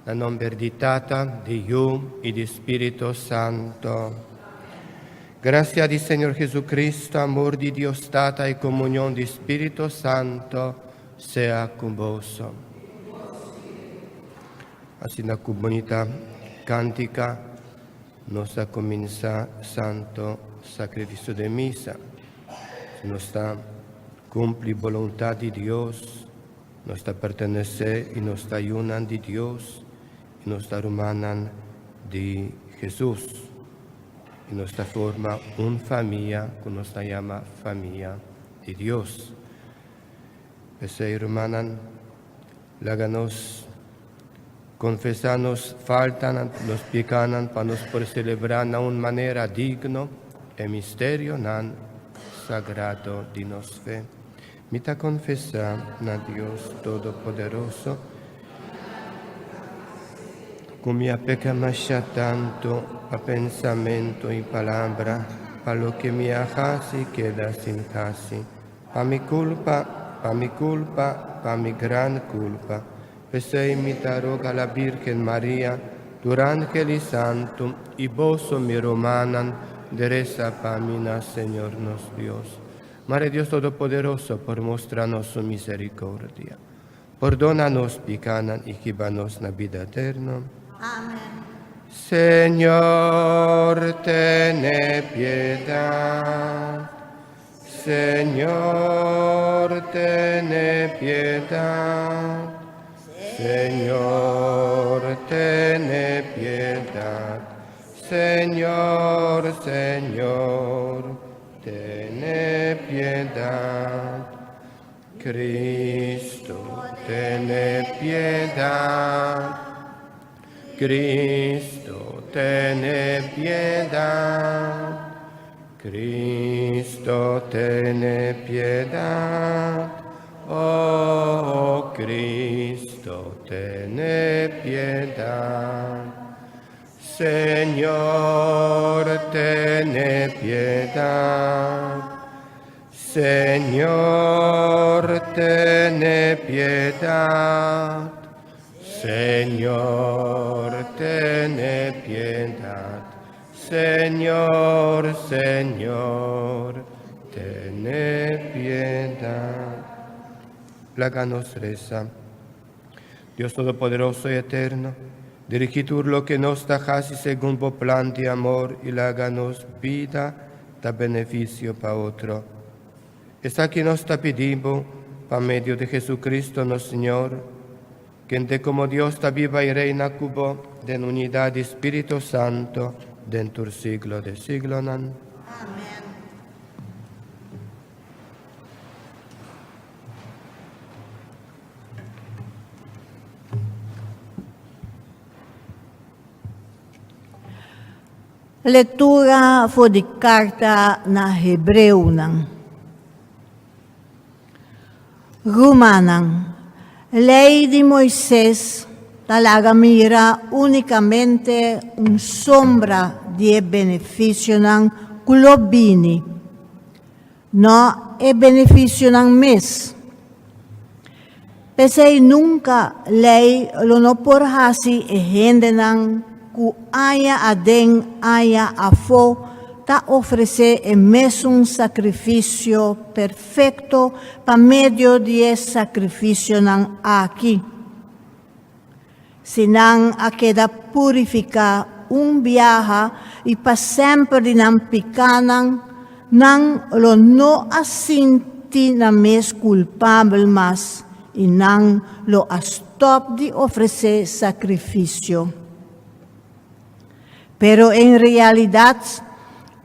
Na nomber di Tata, di Yu y di Spirito Santo. Gracia di Señor Jesucristo, amor di Dios Tata y comunión di Spirito Santo sea cu boso. Asina cu bunita cantica nos a cuminsa Santo Sacrificio di Misa. Nos ta cumpli boluntad di Dios, nos ta pertenece y nos ta yunan di Dios y nos ta rumannan di Jesus. Y nos ta forma un famia cu nos ta yama famia di Dios. P'esey, rumannan, laga nos confesa nos faltanan, nos picanan, pa nos por celebra na un manera digno e misterionan sagrado di nos fe. Mi ta confesa na Dios Todopoderoso cu mi a peca masha tanto pa pensamento y palabra, pa loke mi a haci keda sin haci. Pa mi culpa, pa mi culpa, pa mi gran culpa. P'esei mi ta roga la Virgen Maria, tur angel y santo, y boso mi rumannan, de reza pa mi na Señor nos Dios. Mare Dios Todopoderoso por mustra nos su misericordia. Pordona nos picanan y hiba nos na bida eterno. Amen. Señor, tene piedad. Señor, tene piedad. Señor, tene piedad. Señor, Señor, tene piedad. Cristo, tene piedad. Cristo, tene piedad. Cristo, tene piedad. Oh, Cristo, tene piedad. Señor, tene piedad. Señor, tene piedad. Señor, tene piedad. Señor, Señor, tene piedad. Laga nos resa. Dios Todopoderoso y Eterno, dirigi tur loke nos ta hasi segun bo plan di amor y laga nos bida ta beneficio pa otro. Esaki nos ta pidi bo pa medio di Jesucristo nos Señor, kende como Dios ta biba y reina cu bo den unidad di Spirito Santo den tur siglo de siglonan. Amen. Lectura for di Carta na Hebreonan. Rumannan, Ley di Moises ta laga mira unicamente un sombra di e beneficionan cu lo bini. No e beneficionan mes. P'esei nunca ley lo no por haci e hendenan cu aña aden aña afó ta ofrecé e mesun sacrificio perfecto pa medio di e sacrificionan aki. Si nan a keda purifiká un biaha i pa semper di nan pikánan, nan lo no a sinti nan mes kulpabel mas i nan lo a stòp di ofresé sakrifisio. Pero en realidat,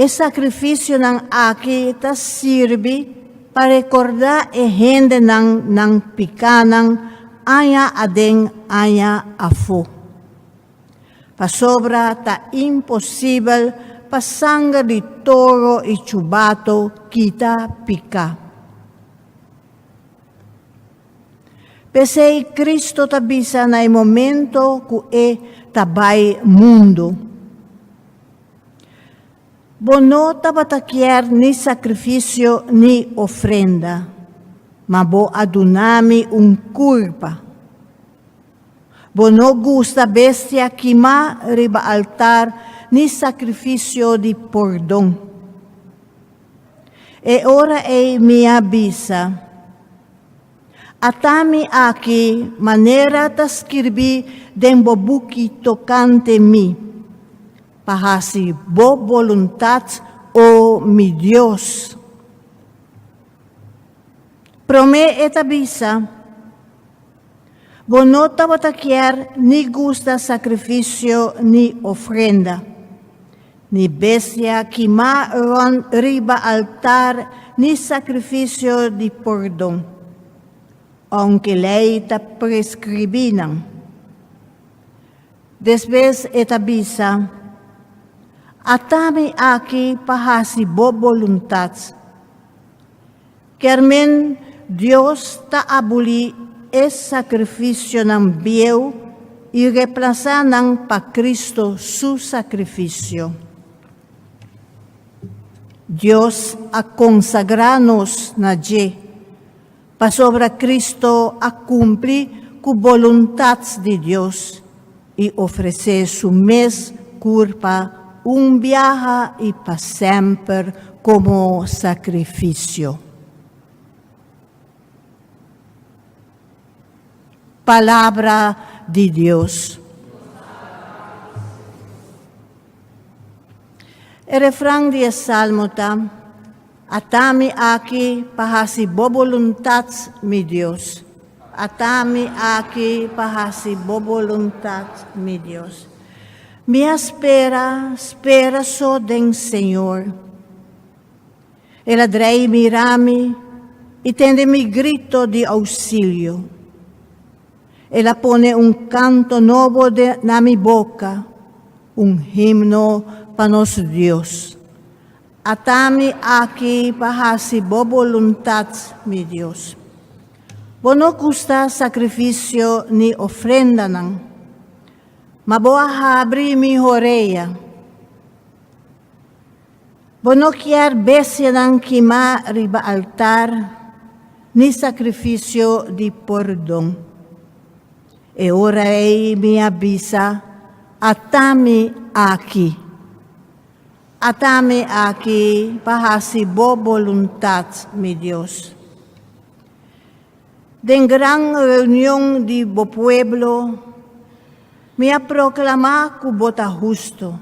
e sakrifisionan aki ta sirbi pa rekordá e hendenan nan pikánan aña aden aña afó. Pasobra ta imposibel pa sanger di toro i chubato kita piká. P'esei Cristo ta bisa na e momento cu e ta bai mundu, Bo no tabata kier ni sacrificio ni ofrenda, ma bo a duna mi un curpa. Bo no gusta bestia kimá riba altar ni sakrifisio di pordon. E ora ei mi a bisa, Ata mi aki manera ta skirbí den bo buki tokante mi, pa hasi bo boluntat, o mi Dios. Promé e ta bisa, Bo no tabata kier ni gusta sakrifisio ni ofrenda, ni bestia kimá rònt riba altar ni sakrifisio di pordon, ounke lei ta preskribí nan. Despues e ta bisa, Ata mi aki pa hasi bo boluntat. Kier men Dios ta abolí e sakrifisionan bieu i replasá nan pa Kristu su sakrifisio. Dios a konsagrá nos na dje, pasobra Kristu a kumpli ku boluntat di Dios i ofresé su mes kurpa un biaha i pa semper komo sakrifisio. Palabra di Dios. E refran di e salmo ta, Ata mi aki pa hasi bo boluntat, mi Dios. Ata mi aki pa hasi bo boluntat, mi Dios. Mi a spera, spera so den Señor. El a drei mira mi i tende mi grito di ousilio. El a pone un kanto nobo na mi boka, un himno pa nos Dios. Ata mi aki pa hasi bo boluntat, mi Dios. Bo no gusta sakrifisio ni ofrendanan, ma bo a habri mi horea. Bo no kier bestianan kimá riba altar, ni sakrifisio di pordon. E ora ei mi a bisa, Ata mi aki. Ata mi aki pa hasi bo boluntat, mi Dios. Den gran reunion di bo pueblo, mi a proklamá ku bo ta hustu.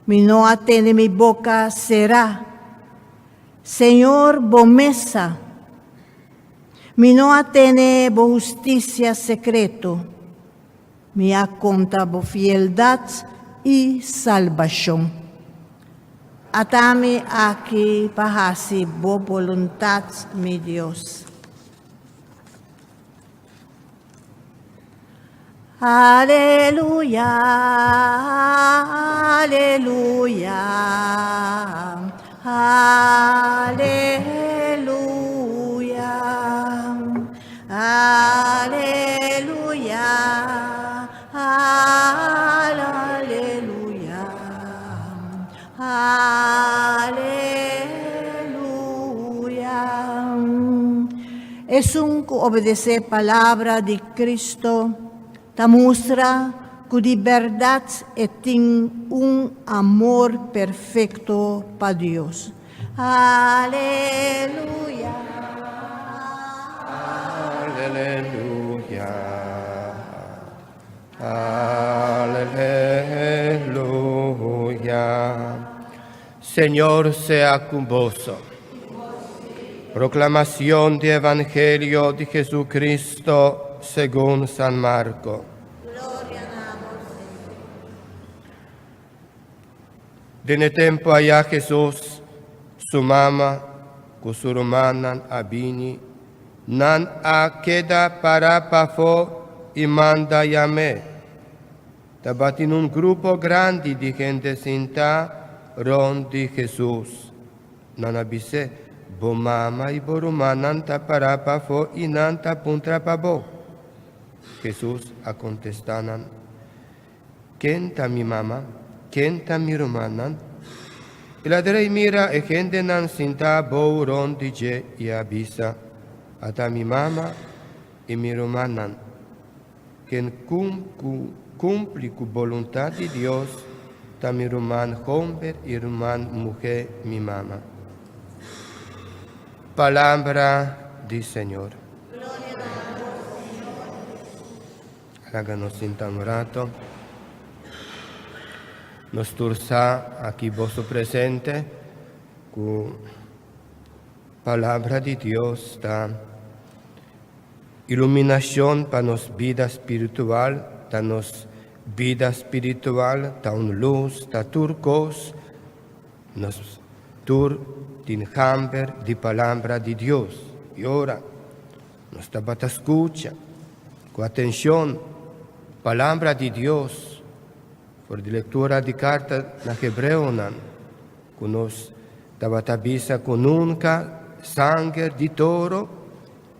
Mi no a tene mi boka será. Señor, bo mes sa. Mi no a tene bo hustisia sekreto. Mi a konta bo fieldat i salbashon. Ata mi aki pa hasi bo boluntat, mi Dios. Aleluya, aleluya, aleluya. Aleluya, aleluya, aleluya. Esun ku obedesé palabra di Cristo ta mustra ku di bèrdat e tin un amor perfekto pa Dios. Aleluya. Aleluya. Aleluya. Señor sea con boso. Proclamación de Evangelio de Jesucristo según San Marco. Den e tempu ayá Hesus, su mama ku su rumannan a bini. Nan a keda pará pafó i manda yam'é. Tabatin un grupo grandi di hende sintá rònt di Hesus. Nan a bis'é, Bo mama i bo rumannan ta pará pafó i nan ta puntra pa bo. Hesus a kontestá nan, Ken ta mi mama? Ken ta mi rumannan? El a drei mira e hendenan sintá bou rònt di dje i a bisa, Ata mi mama i mi rumannan. Ken ku kumpli ku boluntat di Dios ta mi ruman homber i ruman muhé, mi mama. Palabra di Señor. Laga nos sinta un rato. Nos tur sa aki boso presente ku Palabra di Dios ta Iluminashon pa nos bida spiritual ta nos bida spiritual ta un lus ta tur kos nos tur tin hamber di palabra di Dios i ora nos tabata skucha ku atenshon palabra di Dios for di lektura di karta na Hebreonan ku nos tabata bisa ku nunka sanger di toro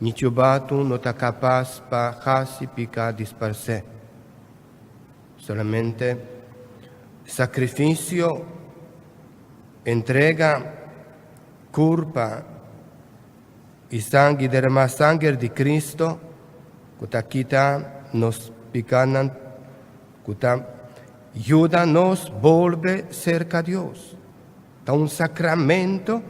Ni chubatu no ta kapas pa hasi piká disparsé. Solamente sakrifisio, entrega, kurpa i sangi dermá sanger di Kristo ku ta kita nos pikánan ku ta yuda nos bolbe serka Dios. Ta un sakramento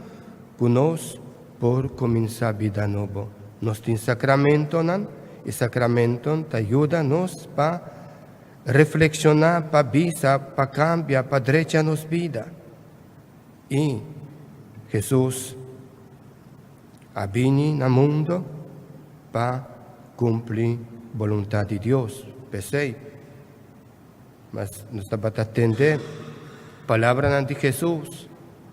ku nos por kuminsá bida nobo. Nos tin sakramentonan, i sakramenton ta yuda nos pa reflekshoná, pa bisa, pa kambia, pa drecha nos bida. I Hesus a bini na mundo pa kumpli boluntat di Dios. P'esei, Mas nos tabata tende palabranan di Hesus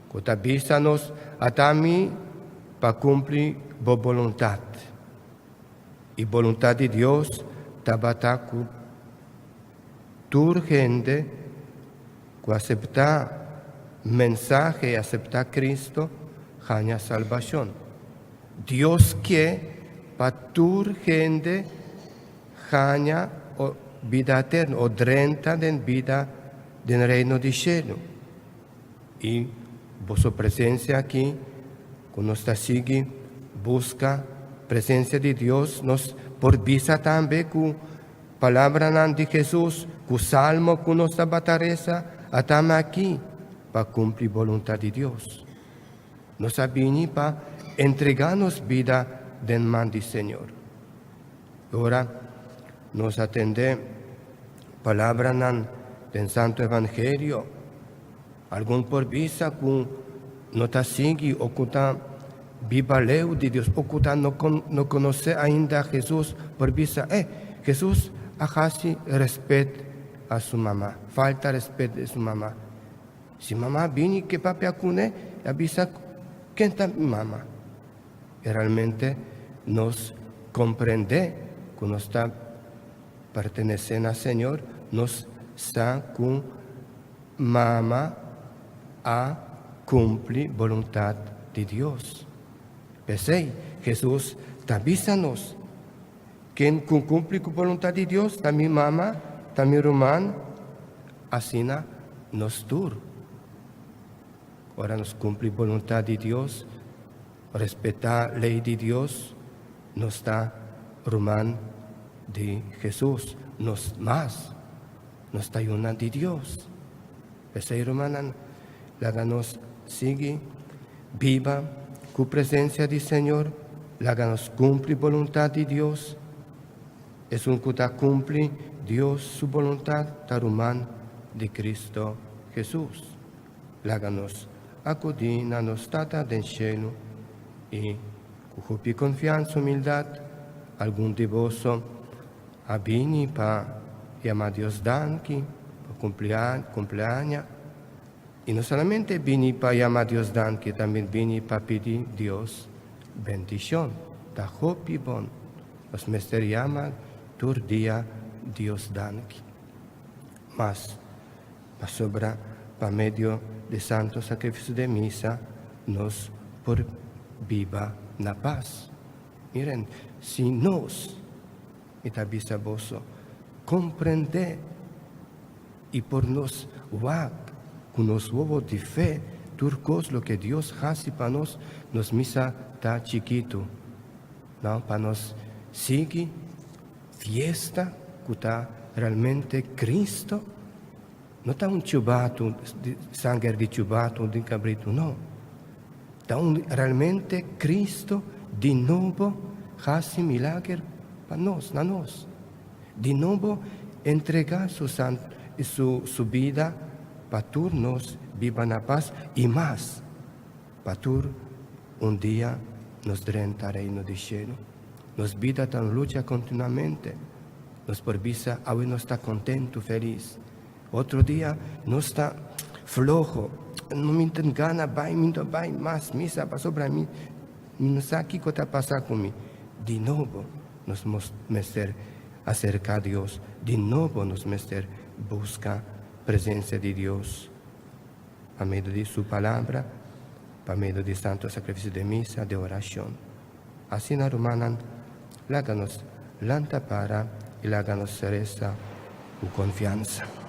ku ta bisa nos, Ata mi pa kumpli bo boluntat. I boluntat di Dios tabata ku tur hende ku aseptá mensahe i aseptá Kristu haña salbashon. Dios ke pa tur hende Haña o bida eterno o drenta den bida den Reino di Shelu. I boso presencia aki ku nos ta sigui buska presencia di Dios, nos por bisa tambe ku palabranan di Jesus, ku salmo ku nos tabata resa, atame aki pa kumpli boluntad di Dios. Nos a bini pa entrega nos bida den man di Señor. Ora nos a tende palabranan den Santo Evangelio, algun por bisa ku no ta sigui o ku ta biba leu di Dios o ku ta no no konosé ainda Jesus por bisa, eh, Jesus a hasi respet a su mama, falta respet di su mama. Si mama bini ke papia kuné, e a bisa, Ken ta mi mama? I realmente nos komprendé ku nos ta pertenesé na Señor, nos sa ku mama a kumpli boluntat di Dios. P'esei, Hesus ta bisa nos, Ken ku kumpli ku boluntat di Dios ta mi mama, ta mi ruman, asina nos tur. Ora nos kumpli boluntat di Dios, respetá lei di Dios, nos ta ruman di Hesus, nos mas, nos ta yunan di Dios. P'esei, rumannan, laga nos sigui biba ku presensia di Señor, laga nos kumpli boluntat di Dios. Esun ku ta kumpli Dios su boluntat ta ruman di Kristo Hesus. Laga nos akudí na nos Tata den shelu i ku hopi konfiansa humildat algun di boso a bini pa yama Dios danki pa kumpleaña i no solamente bini pa yama Dios danki tambe bini pa pidi Dios bendishon. Ta hopi bon. Nos mester yama tur dia Dios danki. Mas Pasobra pa medio di santo sakrifisio di misa nos por biba na pas. Miren, si nos, mi ta bisa boso, komprendé i por nos wak ku nos wowo di fe tur kos loke Dios hasi pa nos, nos misa ta chikitu. No, pa nos sigui fiesta. ku ta realmente Cristo? No ta un chubatu di sanger di chubatu di kabritu, no. Ta un realmente Cristo di nobo hasi milager pa nos, na nos. Di nobo entregá su san su su bida pa tur nos biba na pas i mas pa tur un dia nos drenta Reino di Shelu. Nos bida ta un lucha kontinuamente. Nos por bisa awe nos ta kontentu, felis. Otro dia nos ta floho, no mi tin gana bai, mi no bai mas misa pasobra mi mi no sa kiko ta pasa ku mi. Di nobo nos mester aserka Dios, di nobo nos mester buska presensia di Dios pa medio di su palabra, pa medio di santo sakrifisio di misa, di orashon. Asina rumannan, laga nos lanta para i laga nos resa ku konfiansa.